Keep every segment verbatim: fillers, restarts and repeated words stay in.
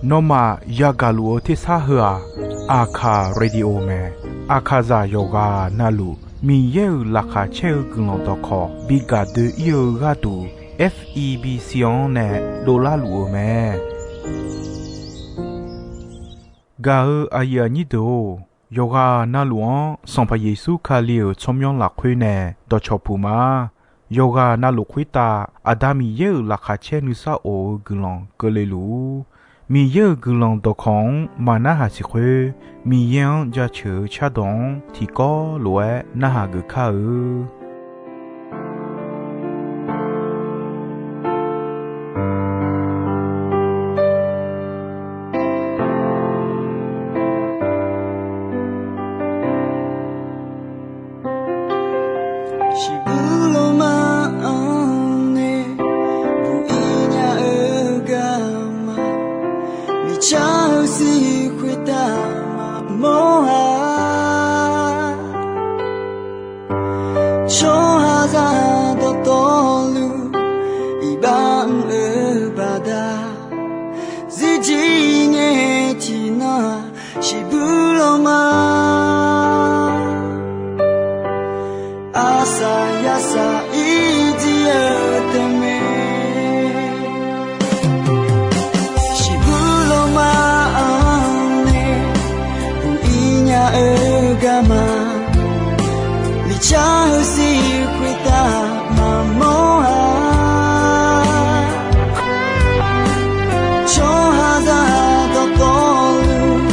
Nawmaf yagaq luf-eu tersar heu-aq, Aqkaq Radio mae. Aqkaqzaq yawqghaq navluf Miqyaer-euq laqkhaq caer-eu guiqlanq dawqkawq bi gaq doe-ir-eu gharduq, F E B C-anr nae dovlar luf-eu mae. Gaq-eu aqyuif aqnyir deuq-or, yawqghaq navluf-anr Sanqpaq Yeqsur Kali-euq tsawrmyanr lafkhoer nae dawqcawq puq ma. Yawqghaq navluf khoertav Aqda Miqyaer-euq laqkhaq caer nuisar of-eu guiqlanq keuvle luf-ur. Miqyaer-euq guiqlanq dawqkawq-anr maq narhaq siq khoer, Miqyaer-anr jaceuq-eu cardawq-anr tiqkawv lof-aer narhaq geuf kar-eu. Shiqbuq lawma-anr nae buq-ir nya-eu garma, miqcar-eu sir khoertav maqmawr-a. Tsawrhaqzaq dawqtawvluf iqbax mr-eu baqda, zirjir ngae tiqnan shiqbuq lawma, arsaq yarsaq irjir-eu taef mae. Shiqbuq lawma-anr nae buq-ir nya-eu garma, miqcar-eu sir khoertav maqmawr-a. Tsawrhaqzaq dawqtawvluf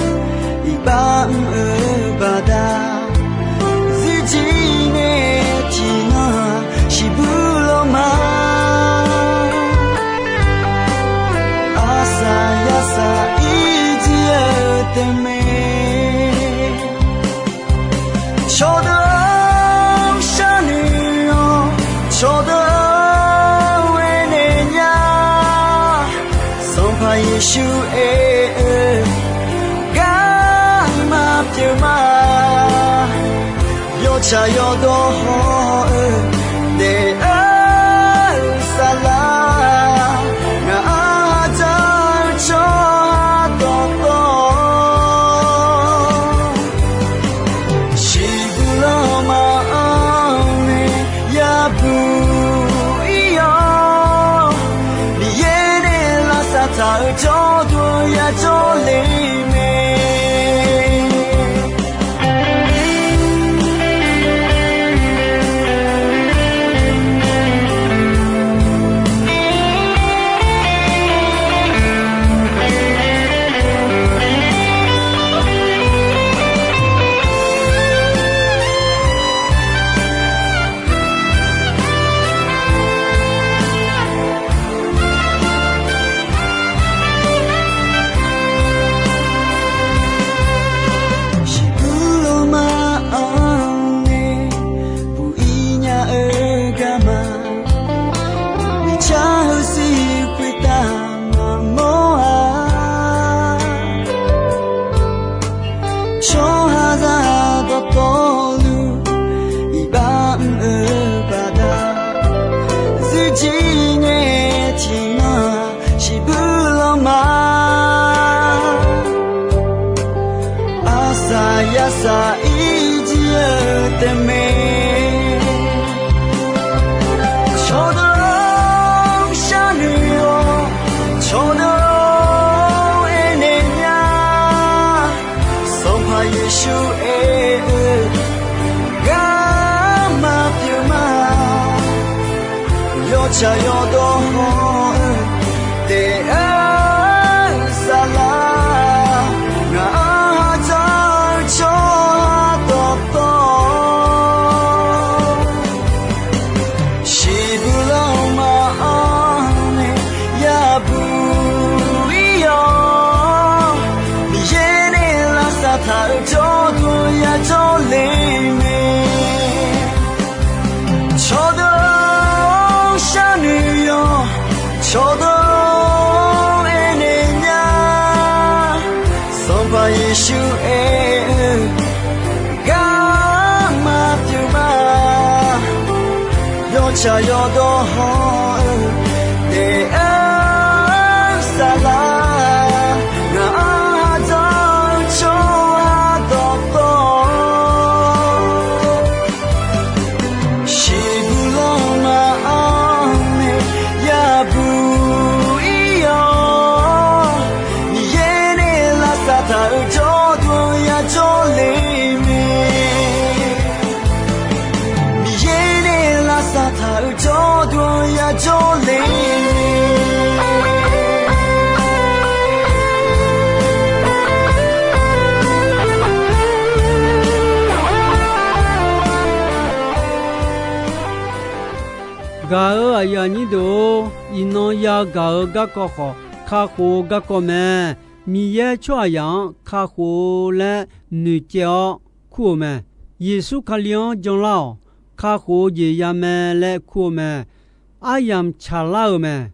iqbax mr-eu baqda, zirjir ngae tiqnan shiqbuq lawma, arsaq yarsaq irjir-eu taef mae. Cawqdeuq-anr sharnoeq-awr, cawqdeuq-anr aernaeq nya. Sanqpaq Yeqsur aer-eu garma pyeuf ma. Yawtsaq yawdawr haw-eu daef-eu saflar, ngaq arhaq dzaq-eu tsawrhaq dawqtawv, shiqbuq lawma-anr nae yabuq-ir-awr, Miqyaer nae lavsav taq-euq jawrduq yajawr le mae. Shiqbuq lawma-anr nae buq-ir nya-eu garma, miqcar-eu sir khoertav maqmawr-a. Tsawrhaqzaq dawqtawvluf iqbax mr-eu baqda, zirjir ngae tiqnan shiqbuq lawma, arsaq yarsaq irjir-eu taef mae. Cawqdeuq-anr sharnoeq-awr, cawqdeuq-anr aernaeq nya. Sanqpaq Yeqsur aer-eu garma pyeuf ma. Yawtsaq yawdawr haw-eu daef-eu saflar, ngaq arhaq dzaq-eu tsawrhaq dawqtawv, shiqbuq lawma-anr nae yabuq-ir-awr, Miqyaer nae lavsav taq-euq jawrduq yajawr le mae. Cawqdeuq-anr sharnoeq-awr, Gaq-euq aqyuif aqnyir deuq-or, iqnan yagaq-eu garkawv khawf, kakhof-eu garkawv mae. Miqyaer tsawrhaqzaq-anr kakhof-eu laer noeqcaev-awr kur-eu mae. Yeqsur Kali-anr janlar-awq. Kakhof-eu jeq ya mae laer kur-eu mae. Aryamq tsaqlar-euq mae.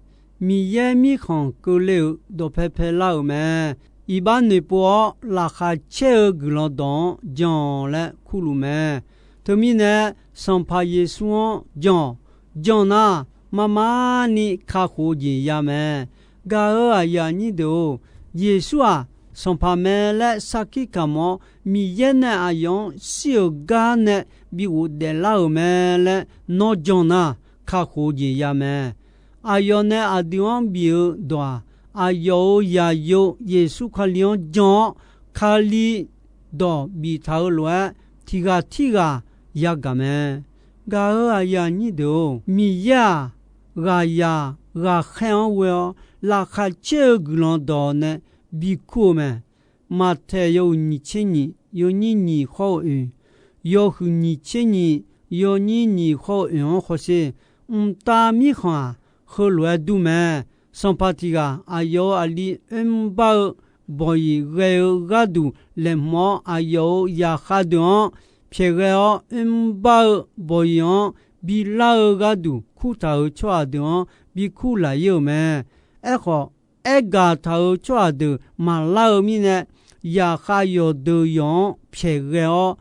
Miqyaer mirkhanq keuvle-euq dawqpae paelar-euq mae. Iqbax noeqpov-awr laqkhaq caer-eu guiqlanq dawq-anr jan-awq laer kurluf mae. Teumirnae, Sanqpaq Yeqsur-anr jan-awq. Jan nar, marmarni kakhof-eu jeq ya mae. Gaq-euq aqyuif aqnyir deuq-or, Yeqsur-aq, Sanqpaq mae laer sarkir kamq-awr, Miqyaer nae aqyawf-anr shir-euq gar nae bi ghofdaef lar-euq mae laer nawr jan nar, kakhof-eu jeq ya mae. Aqyawf nae aqdui-anr bif-eu dawq-aq, aqyawf-euq zaqyo Yeqsur Kali-anr jan-awr, Kali dawq biftaq-eu lof-aer, tiq ghaq tirghaq yagaq mae. Gaq-euq aqyuif aqnyir deuq-or, Miqyaer-aq, ghaqzaq ghaqkhaer-anr ghoe-awr, laqkhaq caer-eu guiqlanq dawq nae bikur-eu mae. Maqtaeq yawhuiq nyiq tser nyiq, yawnyir nyiq khawr-eu oeq, yawhuiq nyiq tser nyiq, yawnyir nyiq khawr-eu oeq-anr hawsher. Mqtav Mirkhanq-aq, heulof-aer dur mae. Sanqpaq tiq ghaq aqyawf-euq aqli oermr bar-eu bawq-iq ghae-eu gharduq laeqhmq-awr, aqyawf-euq zaqkhav deuq-anr pyaeqghae-awr, oermr bar-eu bawq-iq-anr bilar-eu gharduq kurtaq-euq tsawrhaq deuq-anr bikur laf-ir-euq mae. Aerkhawf, aergaq taq-euq tsawrhaq deuq maqlar-eu mirnae, zaqkhav yawqdeuq yawq-anr pyaeqghae-awr,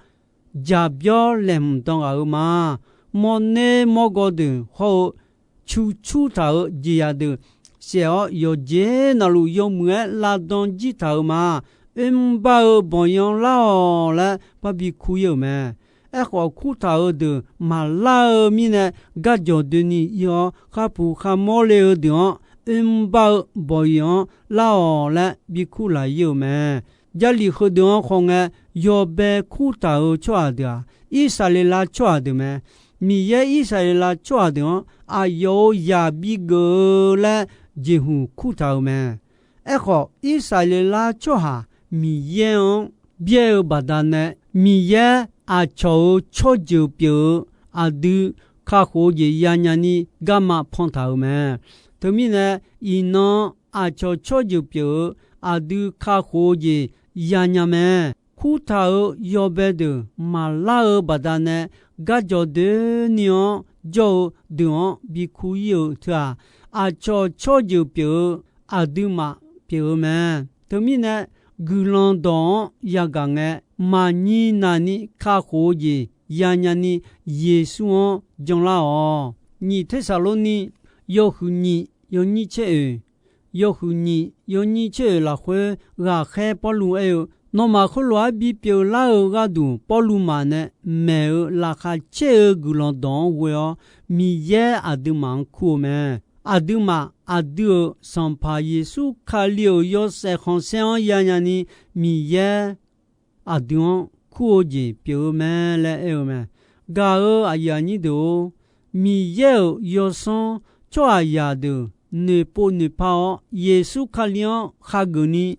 jaqbyawr laeqhmq dan ghaq-eu ma. Mawrner mawrgawv deuq hawr-eu, cu cur taq-euq jeqzaq deuq saef-awr, yawqjeq navluf yawmuiq-aer lavdan jir taq-euq ma. Oermr bar-eu bawq-iq-anr lar-awq laer parbi kur-ir-euq mae. Aerkhawf, kurtaq-euq deuq maqlar-eu mirnae, garjawq doeni ir-awr, kharpuq kharmawr le-eu deuq-anr, oermr bar-eu bawq-iq-anr lar-awq laer bikur laf-ir-euq mae. Jarlif heudeuq-anr khawf ngae, yawbae kurtaq-euq tsawrhaq deuq-aq, Irsaqleqlav tsawrhaq deuq mae. Miqyaer Irsaqleqlav tsawrhaq deuq-anr aqyawf-euq zaq bigeuf-eu laer jeqhuq kurtaq-euq mae. Aerkhawf, Irsaqleqlav tsawrhaq Miqyaer-anr byaer-eu baqdanae, Miqyaer aqcawq-euq tsawrjeuq pyeuf-eu aqdui kakhof-eu jeq yanya ni garma pantaq-euq mae. Teumirnae, iqnan aqcawq tsawrjeuq pyeuf-eu aqdui kakhof-eu jeq yanya mae. Kurtaq-euq yawbae deuq maqlar-eu baqdanae, garjawq doeni-anr jawr-eu deuq-anr bikur-ir-euq teu-aq, aqcawq tsawrjeuq pyeuf-eu aqduimaf pyeuf-eu mae. Teumirnae, guiqlanq dawq-anr yagaq ngae, maqnyir navni kakhof-eu jeq yanya ni Yeqsur-anr janlar-awq. Nyiq Tersaqlorni yawhuiq nyiq yawnyir tser oeq, yawhuiq nyiq yawnyir tser oeq lafkhoer ghaqkhaer Pawrluv aer-eu, nawmaf khoerlof-aer bipyeuf lar-eu gharduq, Pawrluv maf nae maeq-eu laqkhaq caer-eu guiqlanq dawq-anr ghoe-awr, Miqyaer aqduimaf-anr kur-eu mae. Aqduimaf aqdui-euq Sanqpaq Yeqsur Kali-euq yawshaef khanqsaer-anr yanya ni, Miqyaer aqdui-anr kur-eu jeq pyeuf-eu mae laer aer-eu mae. Gaq-euq aqyuif aqnyir deuq-or, Miqyaer-euq yawsanr tsawrhaqzaq deuq noeqpov noeqpar-awr, Yeqsur Kali-anr khageuf ni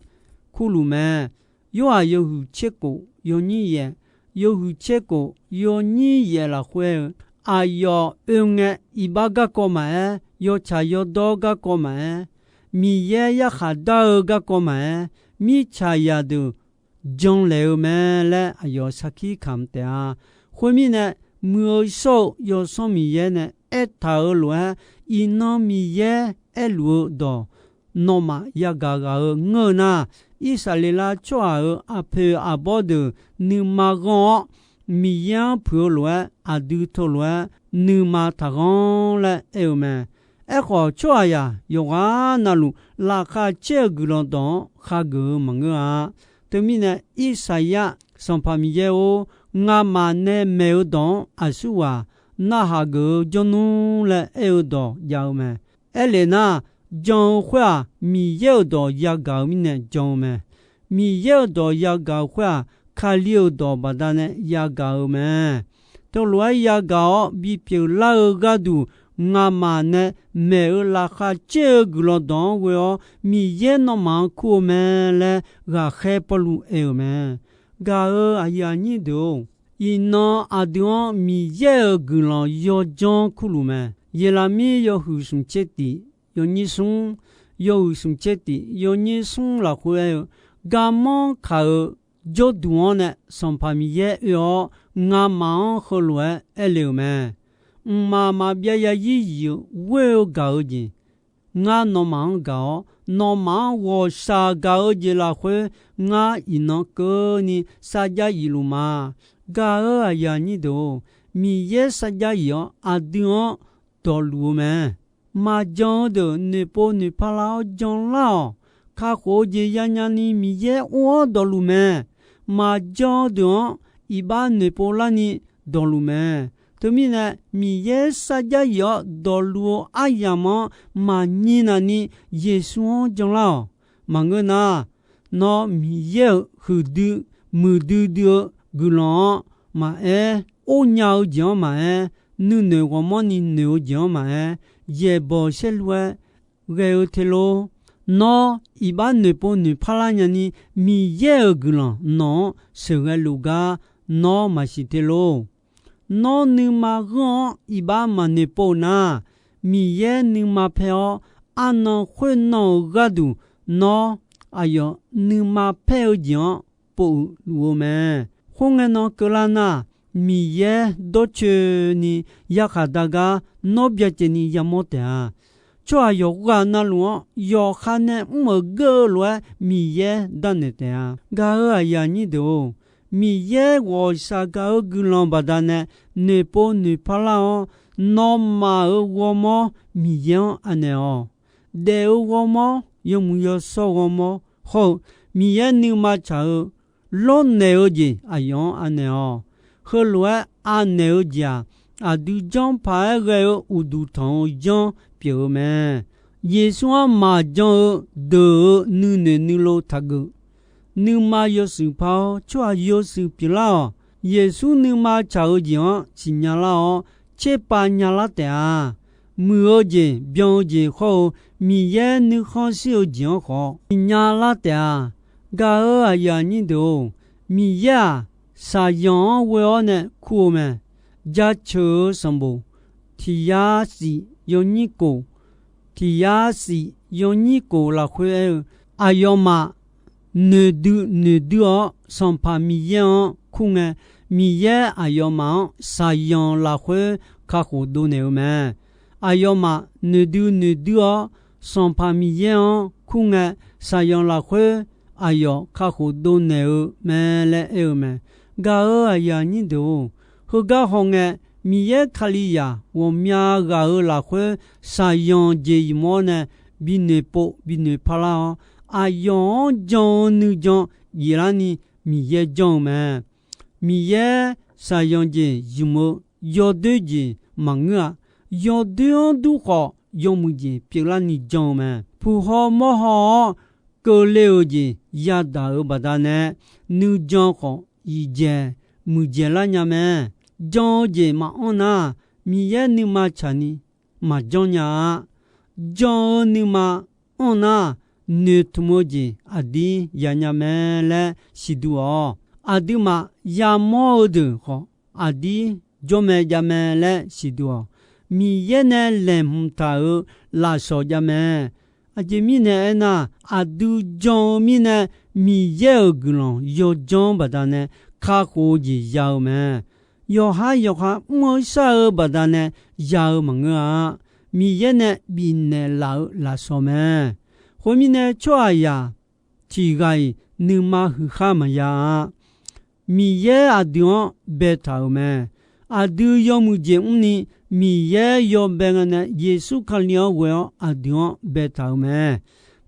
kurluf mae. Yorhaq yawhuiq tser khof yawnyir yaef, yawhuiq tser khof yawnyir yaef lafkhoer-eu, aqyawf oe ngae iqbax garkawv maqaer, yawtsaq yawdawr garkawv maqaer, Miqyaer yarkhaq dar-eu garkawv maqaer, mirtsaqzaq deuq janlaeq-eu mae laer aqyawf sarkir kamq taef-a. Khoermirnae, muiq-eu shawr-eu Yawsanr Miqyaer nae aertaq-euq lof-aer, iqnan Miqyaer aerluf-eu dawq nawmaf yagaq ghaq-eu ngeur-eu nar, Irsaqleqlav tsawrhaq-euq aqpoeq aqbawr deuq nuima ghanr-awr, Miqyaer-anr puiq-eu lof-aer aqdui teulof-aer nuima taqghanr laer aer-eu mae. Aerkhawf, tsawrhaqzaq yawqghaq navluf laqkhaq caer-eu guiqlanq dawq-anr khageuf-eu maqngeur-a. Teumirnae, Irsaqyar, Sanqpaq Miqyaer-or, ngamaf nae maeq-eu dawq-anr aqsurghaq narhaq geuf-eu jawrnmr laer aer-eu dawq jav-eu mae. Aerlef nar, jan-eu khoer-aq, Miqyaer-euq dawq yagaq-euq mirnae jan-eu mae. Miqyaer-euq dawq yagaq-euq khoer-aq, Kali-euq dawq baqdanae yagaq-euq mae. Teulof-aer yagaq-awr bipyeuf lar-eu gharduq, ngamaf nae maeq-eu laqkhaq caer-eu guiqlanq dawq-anr ghoe-awr, Miqyaer nawmaf-anr kur-eu mae laer ghaqkhaer Pawrluv aer-euq mae. Gaq-euq aqyuif aqnyir deuq-or, iqnan aqdui-anr Miqyaer-euq guiqlanq yawdzanr kurluf mae. Yeqlaqmir yawhuiq smq tser tiq yawnyir smr, yawhuiq smq tser tiq yawnyir smr lafkhoer aer-eu, garmanr kaq-euq jawrduq-anr nae Sanqpaq Miqyaer oe-awr, ngamaf-anr heulof-aer aer le-euq mae. Mqmaq maqbyav yazir yif-eu ghoer-eu gaq-eu jeq, ngar nawmaf-anr gaq-awr, nawmaf-anr ghawqshaq gaq-eu jeq lafkhoer, ngar iqnan keuvni sarjax yif luf ma. Gaq-eu aqyuif aqnyir deuq-or, Miqyaer sarjax yif-awr aqdui-anr dawqluf-eu mae. Maqjan-eu deuq noeqpov noeqpar lar-awr janlar-awq. Kakhof-eu jeq yanya ni Miqyaer or-awr dawqluf mae. Maqjan-eu deuq-anr iqbax noeqpov larni dawqluf mae. Teumirnae, Miqyaer sarjax yif-awr dawqluf-eu aryamq-anr maqnyir navni Yeqsur-anr janlar-awq. Maqngeur nar, nawr Miqyaer-euq huiqdui muiqdui dui-eu guiqlanq-anr maqaer, or nya-eu jeq-anr maqaer, nuinoeq ghawrmawr ni noeq-eu jeq-anr maqaer, yaeqbawq saerlu-aer ghae-eu te lor. Nawr iqbax noeqpov noeqpar lar nyani, Miqyaer-euq guiqlanq nawq-anr sheuqghae luf gar nawr maqsiq te lor. Nawr nuima ghanr-anr iqbax maqnoeqpov nar, Miqyaer nuima pae-awr, arnan khoernan-euq gharduq nawr aqyawf nuima paer-eu jeq-anr pov-eu luf-eu mae. Khoerngae nan keuvlar nar, Miqyaer dawrcoeni yarkhaq dar gar nawr byacaevni yamawr taef-a. Tsawrhaq yawqghaq na luf-anr yawqha nae mr-euq geur-eu lof-aer Miqyaer darnaeq taef-a. Gaq-eu aqyuif aqnyir deuq-or, Miqyaer ghawqshaq gaq-eu guiqlanq baqdanae noeqpov noeqpar lar-awr, nawmaf-euq ghawrmawr Miqyaer-anr anaeq-awq. Daef-eu ghawrmawr, yawmuiq yawshawr ghawrmawr hawr-eu, Miqyaer nuima tsaq-eu lawrnaeq-eu jeq aqyawf-anr anaeq-awq. Heulof-aer anaeq-eu jeq-aq, aqdui janr paq-aer ghae-eu uqduq tanq-eu janr pyeuf-eu mae. Yeqsur-anr maqjan-eu deuq-euq nuinoeq nuilov taqgeuf. Nuima yawshuif par-awr, tsawrhaq yawshuif pyeuflar-awq. Yeqsur nuima tsaq-eu jeq-anr siqnya lar-awr, tserpav nyalar taef-a. Muiq-eu jeq, byan-eu jeq hawr-eu, Miqyaer nuikhanr shir-eu jeq-anr khawf siqnya lar taef-a. Gaq-eu aqyuif aqnyir deuq-or, Miqyaer-aq, shaqzanq-anr ghoe-awr nae kur-eu mae. Jaceuq-eu sanqbof tiq yar shif yawnyir kof, tiq yar shif yawnyir kof lafkhoer aer-eu, aqyawfmaf noeqdui noeqdui-awr Sanqpaq Miqyaer-anr kur ngae, Miqyaer aqyawfmaf-anr shaqzanq lafkhoer kakhof dovnaeq-eu mae. Aqyawfmaf noeqdui noeqdui-awr Sanqpaq Miqyaer-anr kur ngae, shaqzanq lafkhoer aqyawf kakhof dovnaeq-eu mae laer aer-eu mae. Gaq-eu aqyuif aqnyir deuq-or, heugar hawngae, Miqyaer Kalizaq ghawqmya ghaq-euq lafkhoer shaqzanq jeq ymq-awr nae binoeq pov binoeq parlar-awr, aqyawf-anr jan-eu nuijan jiflarni Miqyaer janr-eu mae. Miqyaer shaqzanq jeq ymq-eu yawdoer jeq maqngeur-a. Yawdoer-anr dur khawf, yawmuiq jeq pyeuflarni jan-eu mae. Puq haw mawr haw-awr keuvle-euq jeq yadaq-euq baqdanae, nuijan khawf yiqdzaeq muiqdzaeq lar nya mae. Jan-eu jeq maqanr nar, Miqyaer nuima tsaqni maqjanr nya-a. Jan-eu nuima anr nar, noeqtmq-eu jeq aqdir yanya mae laer siqduq-awq. Aqduimaf yamawr-eu deuq khawf, aqdir jawr mae jav mae laer siqduq-awq. Miqyaer nae laeqhmq taq-euq lafsawq jav mae. Aqjeq mirnae aernar, aqdui jan-eu mirnae Miqyaer-euq guiqlanq yawjanr baqdanae kakhof-eu jeq ya-eu mae. Yawqhar yawqha mr-eu shar-eu baqdanae ya-eu maqngeur-a. Miqyaer nae bifnaeq laf-eu lafsawq mae. Khoermirnae, tsawrhaqzaq tiq ghaq-iq nuima huiq khar maqya-a. Miqyaer aqdui-anr baetaq-euq mae. Aqdui yawmuiq jeq mrni, Miqyaer yawbae ngae nae Yeqsur Kali-anr ghoe-awr aqdui-anr baetaq-euq mae.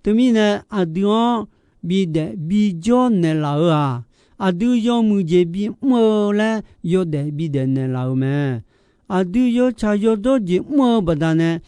Teumirnae, aqdui-anr bidaef bijawr naeqlaf-eu-aq, aqdui yawmuiq jeq bimr-eu laer yawdaef bidaef naeqlaf-euq mae. Aqdui yawtsaq yawdawr jeq mr-eu baqdanae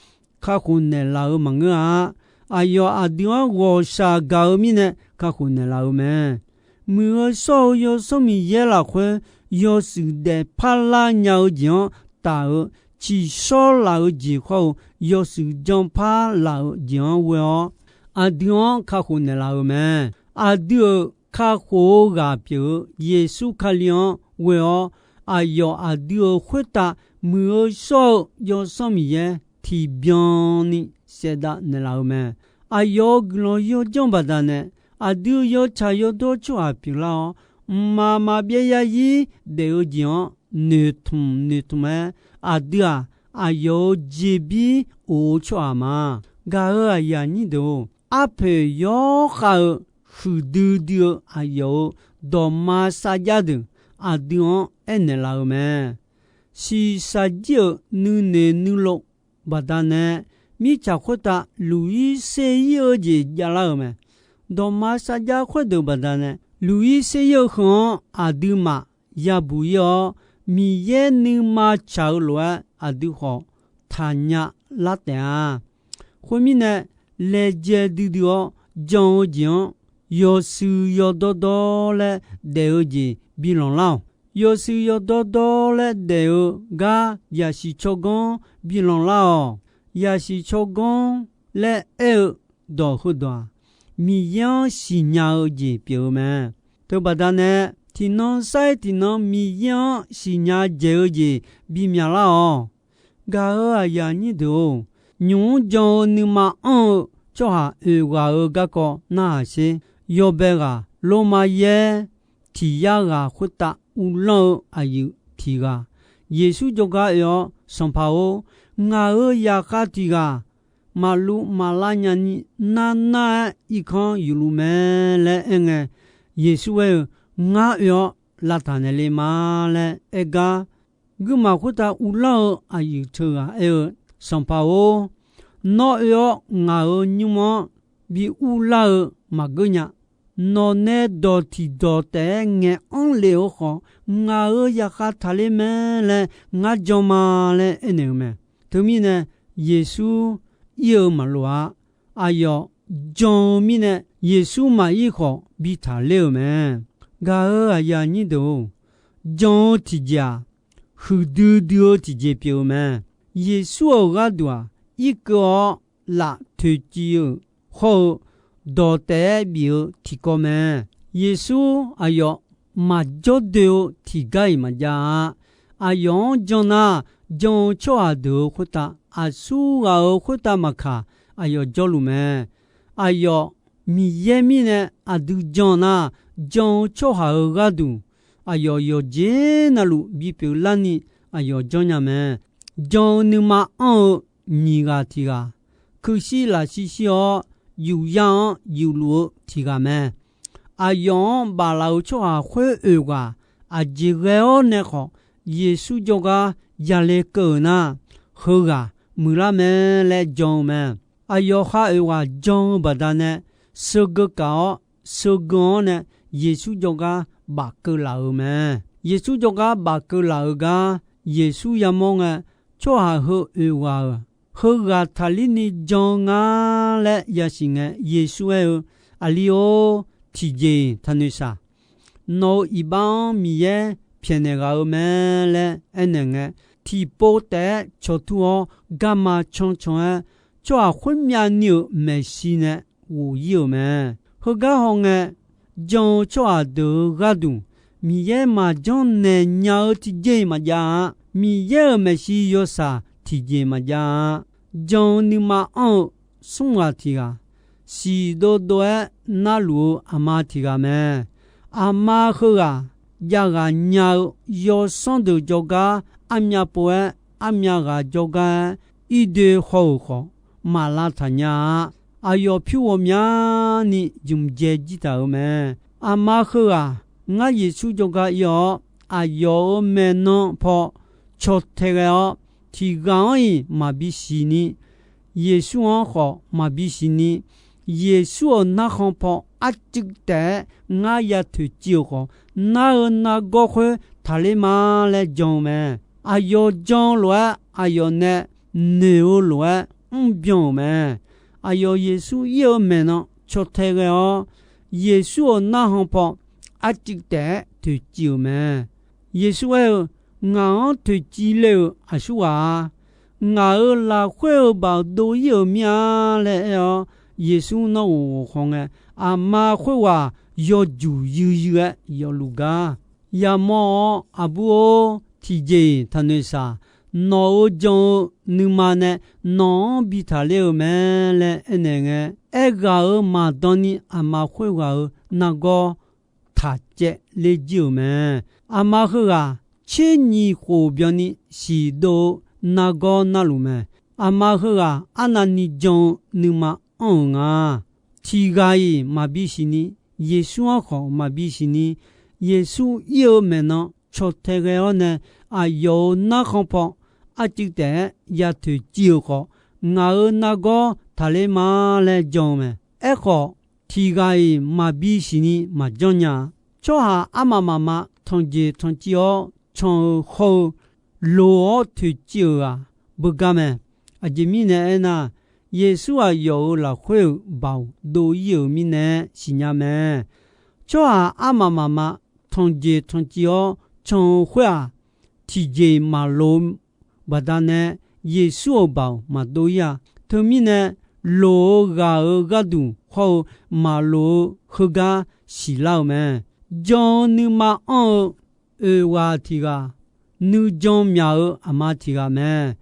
kakhof naeqlaf-eu maqngeur-a. Aqyawf aqdui-anr ghawqshaq gaq-eu mirnae kakhof naeqlaf-eu mae. Muiq-eu shawr-eu Yawsanr Miqyaer lafkhoer yawshuif daefpar lar nya-eu jeq-anr taf-eu, tsiqshawr laf-eu jeq khawr-eu, yawshuif janpar laf-eu jeq-anr ghoe-awr, aqdui-anr kakhof naeqlaf-euq mae. Aqdui-euq kakhof-eu ghaq pyeuf-eu Yeqsur Kali-anr ghoe-awr, aqyawf aqdui-euq khoertav muiq-eu shawr-eu Yawsanr Miqyaer tiqbyan ni saevdav naeqlaf-eu mae. Aqyawf-euq guiqlanq yawjanr baqdanae, aqdui yawtsaq yawdawr tsawrhaq pyeuflar-awr, mqmaq maqbyav zarzir daef-eu jeq-anr noeqtmq noeqtmq-aer, aqdui-aq, aqyawf-euq jeqbir of-eu tsawrhaq ma. Gaq-euq aqyuif aqnyir deuq-or, arpoeq yawrkhav-eu huiqdui dui-eu aqyawf-euq dawqma sarjax deuq aqdui-anr aernaeq laf-eu mae. Shiqshaq jir-euq nuinoeq nuilov baqdanae, mirtsaq khoertav luq-ir ser-ir-eu jeq javlar-euq mae. Dawqma sarjax khoerdeuq baqdanae, luq-ir ser-ir-eu heu-anr aqduimaf yabuq-ir-awr, Miqyaer nuima tsaq-eu lof-aer aqdui khawf taqnya lar taef-a. Khoermirnae, laejae duidui-awr jan-eu jeq-anr yawshuif yawdawrdawr laer daef-eu jeq bilanq lar-awq. Yawshuif yawdawrdawr laer daef-eu gar yaqsiq tsawrganr bilanq lar-awq. Yaqsiq tsawrganr laer aer-eu dawq heudawq-aq, Miqyaer-anr siqnya-eu jeq pyeuf-eu mae. Teubaqda nae, tiqnan sar-ir tiqnan Miqyaer-anr siqnya dzaeq-eu jeq bimyaq lar-awq. Gaq-euq aqyuif aqnyir deuq-or, nymq-mr jan-eu nuima anr-eu tsawrhaq oeq ghaq-eu garkawv narhaq sher. Yawbae ghaq, Lormav yaer tiq yar ghaq khoertav uvlanr-eu aqyuif tiq ghaq, Yeqsur jawrgar oe-awr, Sanqpaq-or, ngaq-euq zaqkhav tiq ghaq maqluv maqlar nyani nar nar-aer irkanr yufluf mae laer aerngae, Yeqsur aer-eu, Ngar oe-awr lavtaq naeq le ma laer aer gar, guirmaf khoertav uvlanr-eu aqyuif teughaq aer-eu, Sanqpaq-or, nawr oe-awr ngaq-euq nymr-anr bi uvlar-eu maqgeur nya. Nawq nae dawq tiqdawq taef-aer ngaeq anr lef-eu khawf, ngaq-euq zaqkhav taqler mae laer ngar jan ma laer aernaeq-eu mae. Teumirnae, Yeqsur ir-eu maqloq-a. Aqyawf jan-eu mirnae, Yeqsur maqir khawf bi taqler-euq mae. Gaq-euq aqyuif aqnyir deuq-or, jan-eu tiqjeq-aq, huiqdui dui-eu tiqjeq pyeuf-eu mae. Yeqsur-euq gharduq-aq, irkeuv-awr laf toeqciv-euq hawr-eu dawq taef-aer bif-eu tiqkawv mae. Yeqsur aqyawf maqjawr doe-eu tiqgar-iq maqjav-a. Aqyawf-anr jan nar, jan-eu tsawrhaq deuq-eu khoertav aqsur ghaq-euq khoertav maqkaq, aqyawf jawrluf mae. Aqyawf Miqyaer mirnae aqdui jan nar, jan-eu tsawrhaq-euq gharduq aqyawf yawqjeq navluf bipyeuf larni aqyawf janrnya mae. Jan-eu nuima anr-eu nyiq ghaq tiq ghaq, kuirshir lafshir shir-awr, yufyar-anr yufluf-eu tiq ghaq mae. Aqyawf-anr baflaf-euq tsawrhaq khoer oeq ghaq aqjeq ghae-awr nae khawf, Yeqsur jawrgar yale keuv-euq nar, heughaq muiqlar mae laer jan-eu mae. Aqyawf khar oeq ghaq jan-eu baqdanae, sheugeu kaf-awr, sheugeu-anr nae Yeqsur jawrgar bafkeuv laf-euq mae. Yeqsur jawrgar bafkeuv laf-euq gar Yeqsur yamawr ngae, tsawrhaq heu oeq ghaq-euq, heughaq taqlir ni jan-eu nga laer yasiq ngae, Yeqsur aer-eu, Aqli-or, tiqjeq-iq taqnoeq shaq. Nawq-euq iqbax-anr Miqyaer pyaeqnaeq ghaq-eu mae laer aernaeq ngae, tiqpov taef-aer cawqtur-awr garma cancan-aer, tsawrhaq khoermyav ni-euq maeqshi nae ghof-ir-euq mae. Heugar hawngae, jan-eu tsawrhaq deuq-euq gharduq Miqyaer maqjanr naeq nya-eu tiqjeq-iq maqjav-a. Miqyaer-euq maeqshi yawshaq tiqjeq maqjav-a. Jan-eu nuima anr-eu smr ghaq tiq ghaq, siq dovdov-aer narluf-eu aqma tiq ghaq mae. Aqma heughaq jav ghaq nya-eu yawsanr deuq jawrgar armyav pov-aer, armyav ghaq jawrgar-aer ir doe haw-euq khawf, maq lavtaq nya-a. Aqyawf pyur ghawqmyani zmq dzae jir taq-euq mae. Aqma heughaq ngar Yeqsur jawrgar ir-awr, aqyawf-euq maeqnan paw caw tae ghae-awr, tiq ghaq-anr-iq maqbi siqni, Yeqsur-anr khawf maqbi siqni, Yeqsur-euq narkhan paw arcuiv taef-aer ngar ya toeqciv-euq khawf, nar-eu nargawr khoer taqler ma laer jan-eu mae. Aqyawf jan-eu lof-aer aqyawf nae noeq-eu lof-aer mrbyan-euq mae. Aqyawf Yeqsur ir-eu maeqnan caw tae ghae-awr, Yeqsur-euq narkhan paw arcuiv taef-aer toeqciv-euq mae. Yeqsur aer-eu, Ngaq-anr toeqciv le-euq aqsur ghaq-a. Ngaq-euq lafkhoer-eu baoq dov-ir-euq mir-a laer aer-awr, Yeqsur nawr ghof ghof khaw ngae, aqma khoerghaq yawjuq yuiryuir-aer yawfluf gar yamawr-awr, Aqbur-or, tiqjeq-iq taqnoeq shaq. nawq-euq jan-eu nuima nae nawq-anr bi taqler-eu mae laer aernaeq ngae, aerghaq-euq maqdan ni aqma khoerghaq-euq nargawr taq caevler jir-euq mae. Aqma heughaq tser nyiq khof byanni siqdov-eu nargawr narluf mae. Aqma heughaq arnavni jan-eu nuima anr-euq nga. Tiq ghaq-iq maqbi siqni, Yeqsur-anr khawf maqbi siqni, Yeqsur ir-eu maeqnan caw tae ghae-awr nae, aqyawf-euq narkhan paw arcuiv taef-aer ya toeqciv-euq khawf, ngaq-euq nargawr taqler ma laer jan-eu mae. Aerkhawf, tiq ghaq-iq maqbi siqni maqjanr nya-a. Tsawrhaq armaf mafma tanqjeq tanciv-awr can-eu hawr-eu, loq-awr toeqciv-euq ghaq beugar mae. Aqjeq mirnae aernar, Yeqsur aqyawf-euq lafkhoer-euq baoq dov ir-euq mirnae siqnya mae. Tsawrhaq armaf mafma tanqjeq tanciv-awr can-eu khoer-aq, tiqjeq-iq maqloq-eu baqdanae Yeqsur-euq baoq maqdov ir-a. Teumirnae, loq-eu ghaq-euq gharduq hawr-eu maqloq-eu heugar siqlar-eu mae. Jan-eu nuima anr-eu oeq ghaq tiq ghaq, nuijan myaq-eu aqma tiq ghaq mae.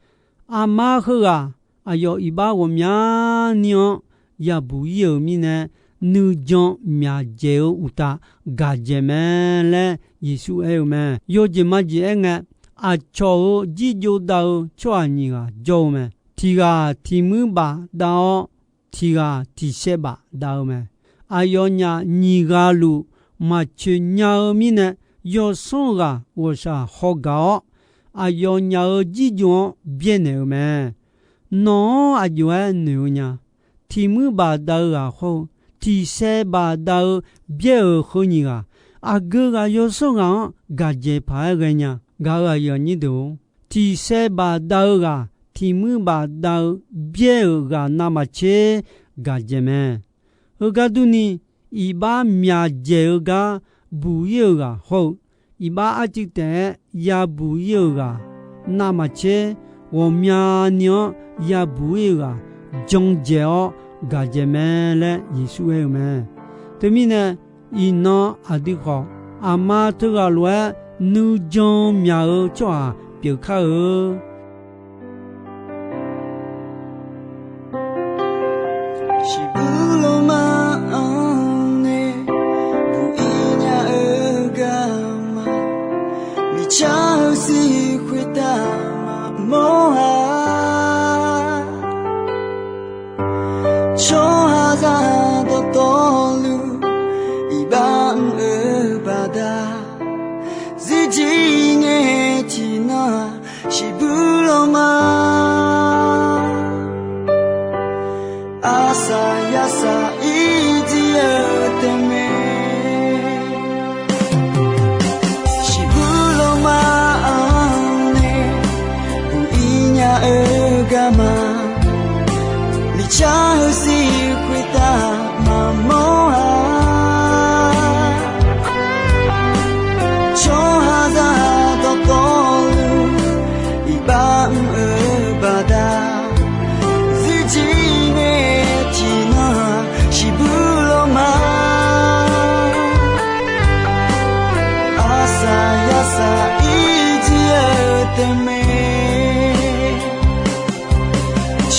Aqma heughaq aqyawf iqbax ghawqmyani-anr yabuq ir-euq mirnae, nuijan myaqdzaeq-eu uqtaf gaqdzaeq mae laer Yeqsur aer-eu mae. Yawjeq majeq aerngae, aqcawq-euq jirjov dav-eu tsawrhaq nyiq ghaq jawr-eu mae. Tiq ghaq tiq muir baf dav-awr, tiq ghaq tiq saev baf dav-eu mae. Aqyawfnyaf nyiq ghaq luf maqcoeq nya-eu mirnae, yawsanr ghaq ghawqshaq haw gaq-awr, aqyawfnyaf-euq jirjov-anr byaernaeq-eu mae. Nawq-anr aqjox-aer noeq-eu nya. Tiq muir baf dav-eu ghaq hawr-eu, tiq saev baf dav-eu byaer-euq heu nyiq ghaq, aqgeu ghaq yawsanr ghaq-anr gaqdzaeq paq-aer ghaenya. Gaq-euq aqyuif aqnyir deuq-or, tiq saev baf dav-eu ghaq tiq muir baf dav-eu byaer-euq ghaq navmaqtser gaqdzaeq mae. Heugar durni, iqbax myaqdzaeq-eu gar buq ir-euq ghaq hawr-eu, iqbax arcuiv taef-aer yabuq ir-euq ghaq navmaqtser, ghawqmyani-anr yabuq ir-euq ghaq jan dzaeq-awr gaqdzaeq mae laer Yeqsur aer-eu mae. Teumirnae, iqnan aqdui khawf, aqma teughaq lof-aer nuijan myaq-eu tsawrhaq pyeuf kar-eu Shiqbuq lawrma-anr nae buq ir nya-eu garma, miqcar-eu siq khoertav maqmawr-a. Tsawrhaqzaq dawqtawvluf iqbax mr-eu baqda, zirjir ngae tiqnan-aq shiqbuq lawrma, aqsaq yasaq irjir-eu tae mae. Shiqbuq lawrma-anr nae buq ir nya-eu garma, miqcar-eu siq khoertav maqmawr-a. Tsawrhaqzaq dawqtawvluf iqbax mr-eu baqda, zirjir ngae tiqnan-aq shiqbuq lawrma, aqsaq yasaq irjir-eu tae mae.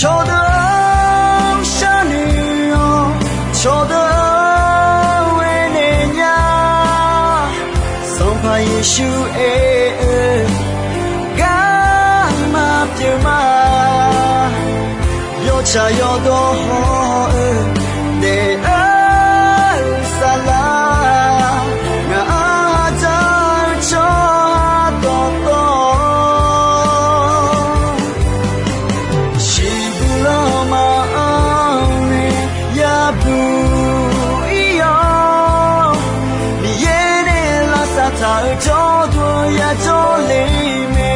Cawqdeuq-anr sharnoeq-awr, cawqdeuq-anr aernaeq nya. Sanqpaq Yeqsur aer-eu garma pyeuf ma. Yawtsaq yawdawr haw-eu daef-eu saflar, ngaq-anr dzaq-eu tsawrhaq dawqtawv, shiqbuq lawrma-anr nae yabuq ir-awr, Miqyaer nae lavsav taq-eu jawrduq yajawr le mae.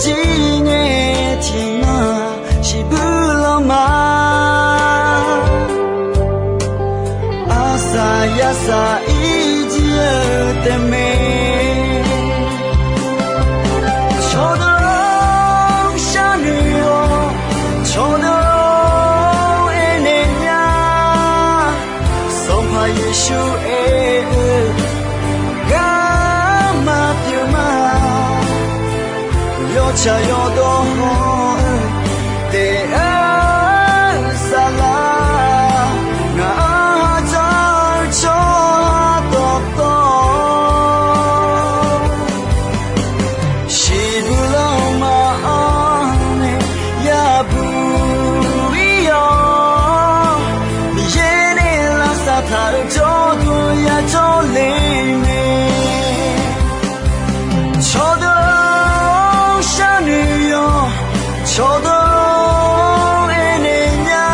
Shir ngae tiqnan shiqbuir lanma, arsaq yarsaq irjir-eu taefmae. Cawqdeuq-or, sharnoeq-awq. Cawqdeuq-or, aernaeq nya. Sanqpaq Yeqsur aer-eu, garma pyeuf ma. Yawtsaq yawdawr hawr-eu taef-aer saflar, ngaq-anr ha dzar-eu tsawrhaq dawqtawvluf, shiqbuir lanma-anr nae yabuq ir-awr, Miqyaer nae lavsav taq-euq jawrduq yajawr le mae. Cawqdeuq-or, sharnoeq-awq. Cawqdeuq-or, aernaeq nya.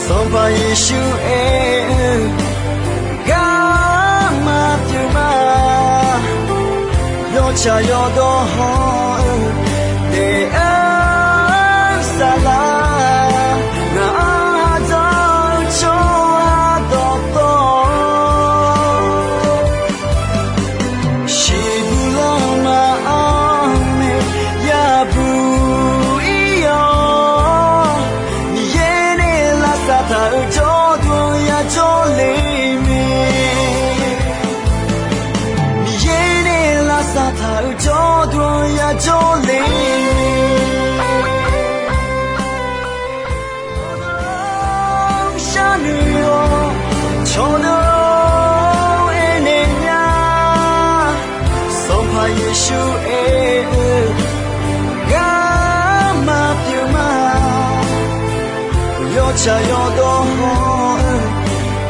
Sanqpaq Yeqsur aer-eu, garma pyeuf ma. Yawtsaq yawdawr hawr-eu taef-aer saflar, ngaq-anr ha dzar-eu tsawrhaq dawqtawvluf, shiqbuir lanma-anr nae yabuq ir-awr, Miqyaer nae lavsav taq-euq jawrduq yajawr le mae. Miqyaer nae lavsav taq-euq jawrduq yajawr le mae. Cawqdeuq-or, sharnoeq-awq. Cawqdeuq-or, aernaeq nya. Sanqpaq Yeqsur aer-eu, garma pyeuf ma. Yawtsaq yawdawr hawr-eu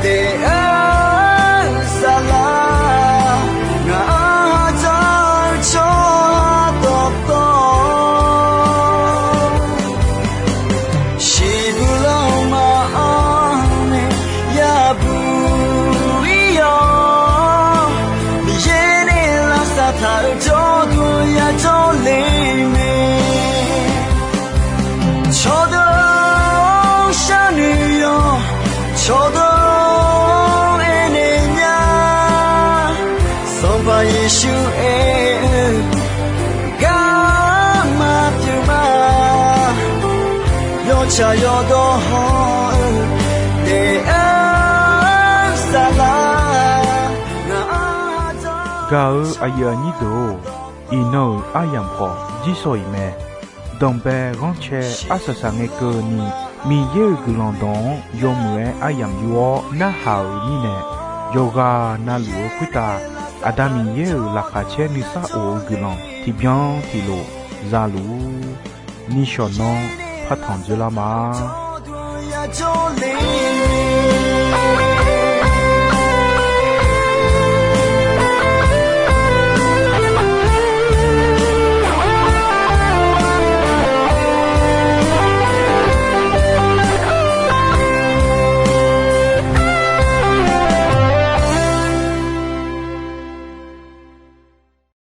taef-aer saflar, ngaq-anr ha dzar-eu tsawrhaq dawqtawvluf, shiqbuir lanma-anr nae yabuq ir-awr, Miqyaer nae lavsav taq-euq jawrduq yajawr le mae. Cawqdeuq-or, sharnoeq-awq. Cawqdeuq-or, aernaeq nya. Sanqpaq Yeqsur aer-eu, garma pyeuf ma. Yawtsaq yawdawr hawr-eu taef-aer saflar, ngaq-anr ha dzar-eu. Gaq-eu aqyuif aqnyir deuq-or, iqnan-euq aryamq khawf jirsawq iq mae. Danqbae ghanrcae arsaq saq ngae keuvni, Miqyaer-euq guiqlanq dawq-anr yawmuiq-aer aryamq yur-awr narhaq-euq mirnae, yawqghaq navluf-eu khoertav Aqda Miqyaer-euq laqkhaq caer nuisar of-eu guiqlanq tiqbyan tiqlof za luf-ur. Nishawq nanr partanq dzoerlar ma.